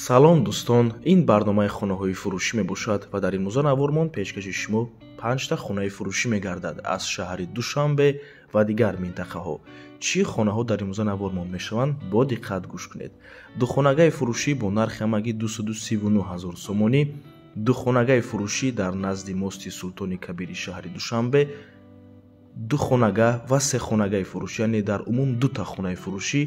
Салом дӯстон, ин барномаи хонаҳои фурӯшӣ мебошад ва дар имрӯза навормон пешкаши шумо 5та хонаи фурӯшӣ мегардад аз шаҳри Душанбе ва дигар минтақаҳо. Чӣ хонаҳо дар имрӯза навормон мешаванд, бо диққат гӯш кунед. Духонагаи фурӯшӣ бо нархи ҳамагӣ 239 ҳазор сомонӣ, духонагаи фурӯшӣ дар назди мости Султони Кабири шаҳри Душанбе, духонага ва сехонагаи фурӯшӣ, яъне дар умум дута хонаи фурӯшӣ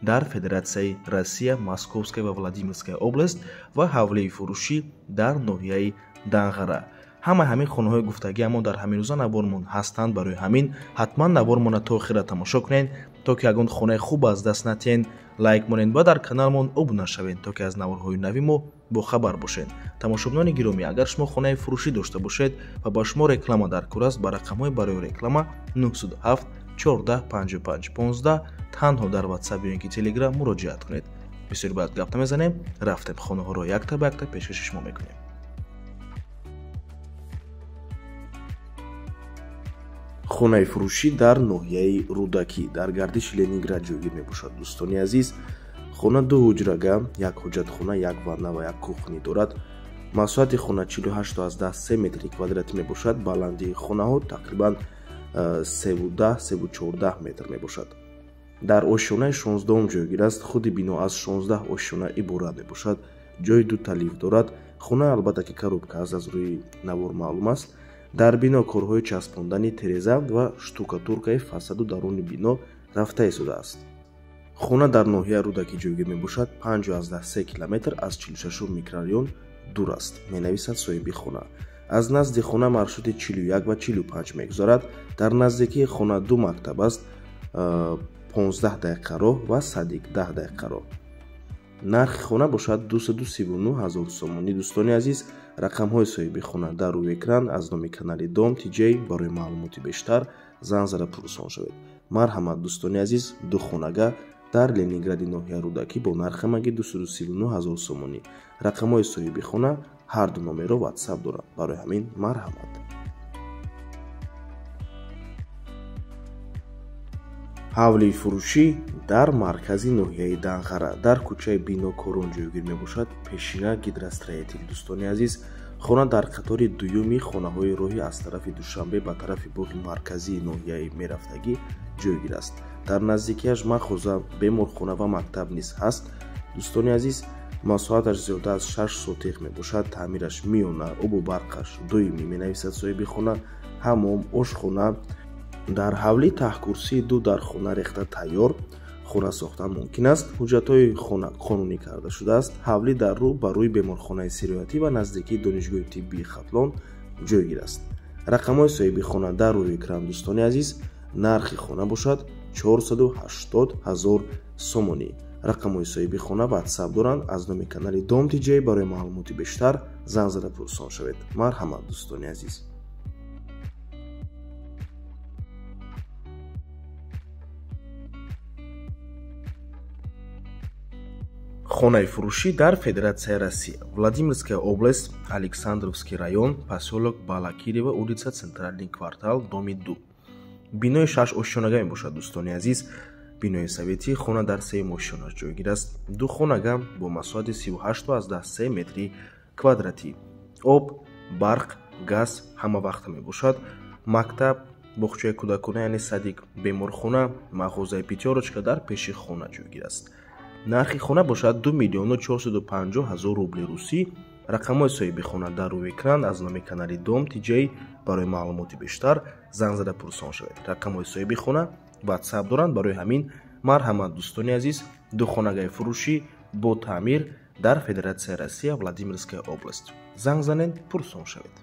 дар Федератсияи Россия, Московская ва Владимирская область ва ҳавлии фурӯшӣ дар ноҳияи Данғара. Ҳамаи ҳамин хонаҳои гуфтагӣ аммо дар ҳамин рӯза навормон ҳастанд. Барои ҳамин ҳатман навормонро то охира тамошо кунед, то ки ягон хонаи хуб аз даст натиҳед, лайк монед ва дар каналмон обуна шавед, то ки аз наворҳои нави мо бохабар бошед. Тамошобинони гиромӣ, агар шумо хонаи фурӯшӣ дошта бошед ва ба шумо реклама дар кор аст, ба рақамҳои барои реклама 907 14 55 15 танҳо дар WhatsApp ё ин ки Telegram муроҷиат кунед. Бисёр баъд гап намезанем, рафтем хонаҳоро якта ба якта пешкаши шумо мекунем. Хонаи фурӯшӣ дар ноҳияи Рӯдакӣ дар гардиши Ленинград ҷойгир мебошад. Дӯстони азиз, хона ду ҳуҷрага, як ҳоҷатхона, як ванна ва як кухни дорад. Масоҳати хона 48,3 метри квадратӣ мебошад. Баландии хонаҳо тақрибан 3,10-3,14 метр мебошад. Дар ошёнаи 16 ҷойгир аст. Худи бино аз 16 ошёна иборат мебошад. Ҷои дута лифт дорад. Хона албатта ки коробка аст, аз рӯи навор маълум аст. Дар бино корҳои часпондани тереза ва штукатуркаи фасаду даруни бино рафта истодааст. Хона дар ноҳияи Рӯдакӣ ҷойгир мебошад. 5,3 километр аз 46 микрорайон дур аст, менависад соҳиби хона. Аз назди хона маршрути 41 ва 45 мегузарад. Дар наздикии хона ду мактаб аст, 15 дақиқа роҳ ва садик 10 дақиқа роҳ. Нархи хона бошад 239 ҳазор сомонӣ. Дӯстони азиз, рақамҳои соҳиби хона дар рӯи экран аз номи канали Дом ТЖ. Барои маълумоти бештар занг зада пурсон шавед. Марҳамат дӯстони азиз, ду хонага дар Ленингради ноҳияи Рӯдакӣ бо нархи ҳамагӣ 239 ҳазор сомонӣ. Рақамҳои соҳиби хона ҳар ду номерро WhatsApp доранд. Барои ҳамин марҳамат. Ҳавлии фурӯшӣ дар маркази ноҳияи Данғара дар кӯчаи Бинокорон ҷойгир мебошад. Пешина гидростроитель. Дӯстони азиз, хона дар қатори дуюми хонаҳои роҳӣ аз тарафи Душанбе ба тарафи боғи марказии ноҳияи мерафтагӣ ҷойгир аст. Дар наздикиаш мағоза, беморхона ва мактаб низ ҳаст. Дӯстони азиз, масоҳаташ зиёда аз 6 сотиқ мебошад. Таъмираш миёна, обу барқаш доимӣ, менависад соҳиби хона. Ҳамом, ошхона. Дар ҳавлӣ таҳкурсии ду дар хона рехта тайёр. Хона сохтан мумкин аст. Ҳуҷҷатҳои хона қонунӣ карда шудааст. Ҳавлӣ дар рӯ ба рӯи беморхонаи сироятӣ ва наздикии донишгоҳи тиббии Хатлон ҷойгир аст. Рақамҳои соҳиби хона дар рӯи экран. Дӯстони азиз, нархи хона бошад 480 ҳазор сомонӣ. Рақамҳои соҳиби хона WhatsApp доранд. Аз номи канали Дом ТЖ барои маълумоти бештар занг зада пурсон шавед. Марҳамат дӯстони азиз. Хонаи фурӯшӣ дар Федератсияи Россия, Владимирская область, Александровский район, посёлок Балакирево, улица Центральный квартал, доми 2. Бинои 6 ошёнага мебошад. Дӯстони азиз, бинои советӣ, хона дар сеюм ошёна ҷойгир аст. Ду хонага бо масоҳати 38,3 метри квадратӣ. Об, барқ, газ ҳама вақта мебошад. Мактаб, боғчаи кӯдакона яъне садик, беморхона, мағозаи Пятёрочка дар пеши хона ҷойгир аст. Нархи хона бошад 2 450 000 рубли русӣ. Рақамҳои соҳиби хона дар рӯи экран аз номи канали Дом ТЖ. Барои маълумоти бештар занг зада пурсон шавед. Рақамҳои соҳиби хона WhatsApp доранд. Барои ҳамин марҳамат дӯстони азиз, ду хонагаи фурӯшӣ бо таъмир дар Федератсияи Россия, Владимирская область. Занг занед, пурсон шавед.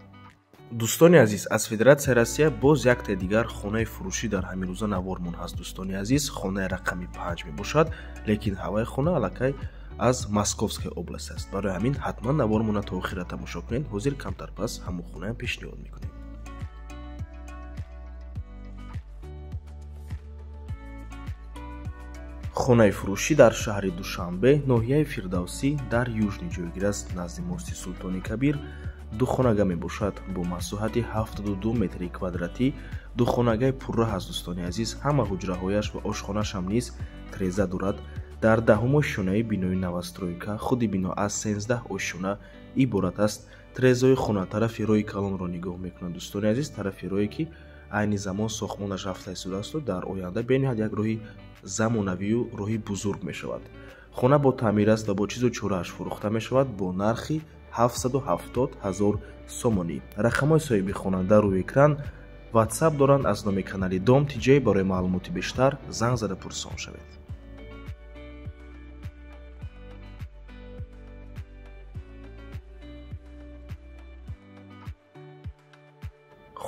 Дӯстони азиз, аз Федератсияи Россия боз яктаи дигар хонаи фурӯшӣ дар ҳамин рӯза навормон ҳаст. Дӯстони азиз, хонаи рақами 5 мебошад, лекин ҳаваи хона аллакай аз Московская область аст. Барои ҳамин ҳатман навормонро то охира тамошо кунед. Ҳозир камтар пас ҳамон хонаам пешниҳод мекунем. Хонаи фурӯшӣ дар шаҳри Душанбе, ноҳияи Фирдавсӣ, дар Южный ҷойгир аст, назди мости Султони Кабир. Ду хонага мебошад бо масоҳати 72 метри квадратӣ. Ду хонагаи пурра ҳаст. Дӯстони азиз, ҳама ҳуҷраҳояш ва ошхонааш ҳам низ треза дорад. Дар даҳум ошёнаи бинои новостройка, худи бино аз 13 ошёна иборат аст. Трезои хона тарафи роҳи калонро нигоҳ мекунад, дӯстони азиз, тарафи роҳе ки айни замон сохтмонаш рафта истодааст, дар оянда бениҳоят як роҳи замонавию роҳи бузург мешавад. Хона бо таъмир аст ва бо чизу чорааш фурӯхта мешавад бо нархи 770 000 сомонӣ. Рақамҳои соҳиби хона дар рӯи экран, WhatsApp доранд. Аз номи канали Дом ТЖ барои маълумоти бештар занг зада пурсон шавед.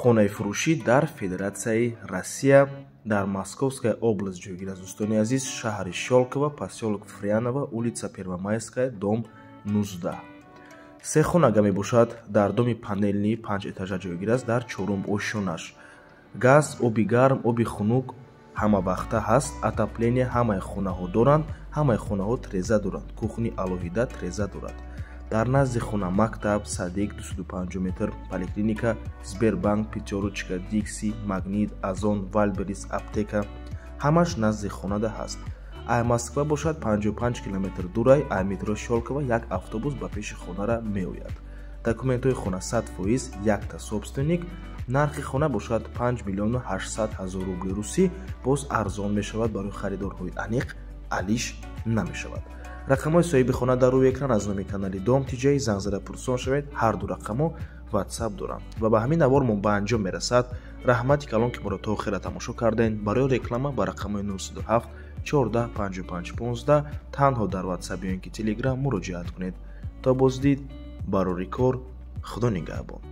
Хонаи фурӯшӣ дар Федератсияи Россия дар Московская область ҷойгир аст, дӯстони азиз, шаҳри Щёлково, посёлок Фряново, улица Первомайская, дом 19. Се хонага мебошад, дар доми панелни 5 этажа ҷойгир аст, дар чорум ошёнаш. Газ, оби гарм, оби хунук ҳама вақта ҳаст, отопление ҳамаи хонаҳо доранд, ҳамаи хонаҳо треза доранд, кухни алоҳида треза дорад. Дар назди хона мактаб, садик 250 метр, поликлиника, Сбербанк, Пятёрочка, Дикси, Магнит, Озон, Вайлдберриз, аптека ҳамаш назди хонада ҳаст. Ай Москва бошад 55 километр дурай, ай метро Щёлково як автобус ба пеши хонара меояд. Документҳои хона 100%, якта собственник. Нархи хона бошад 5 миллиону 800 ҳазор рубли русӣ, боз арзон мешавад барои харидорҳои аниқ, алиш намешавад. Рақамҳои соҳиби хона дар рӯи экран. Аз номи канали Дом ТЖ занг зада пурсон шавед, ҳар ду рақамҳо WhatsApp доранд. Ва ба ҳамин навор мо ба анҷом мерасад. Раҳмати калон, ки моро то охира тамошо кардем. Барои реклама ба рақамҳои 907 14 55 15 танҳо дар WhatsApp ё ин ки Telegram муроҷиат кунед. То боздид, барори кор, Худо нигаҳбон.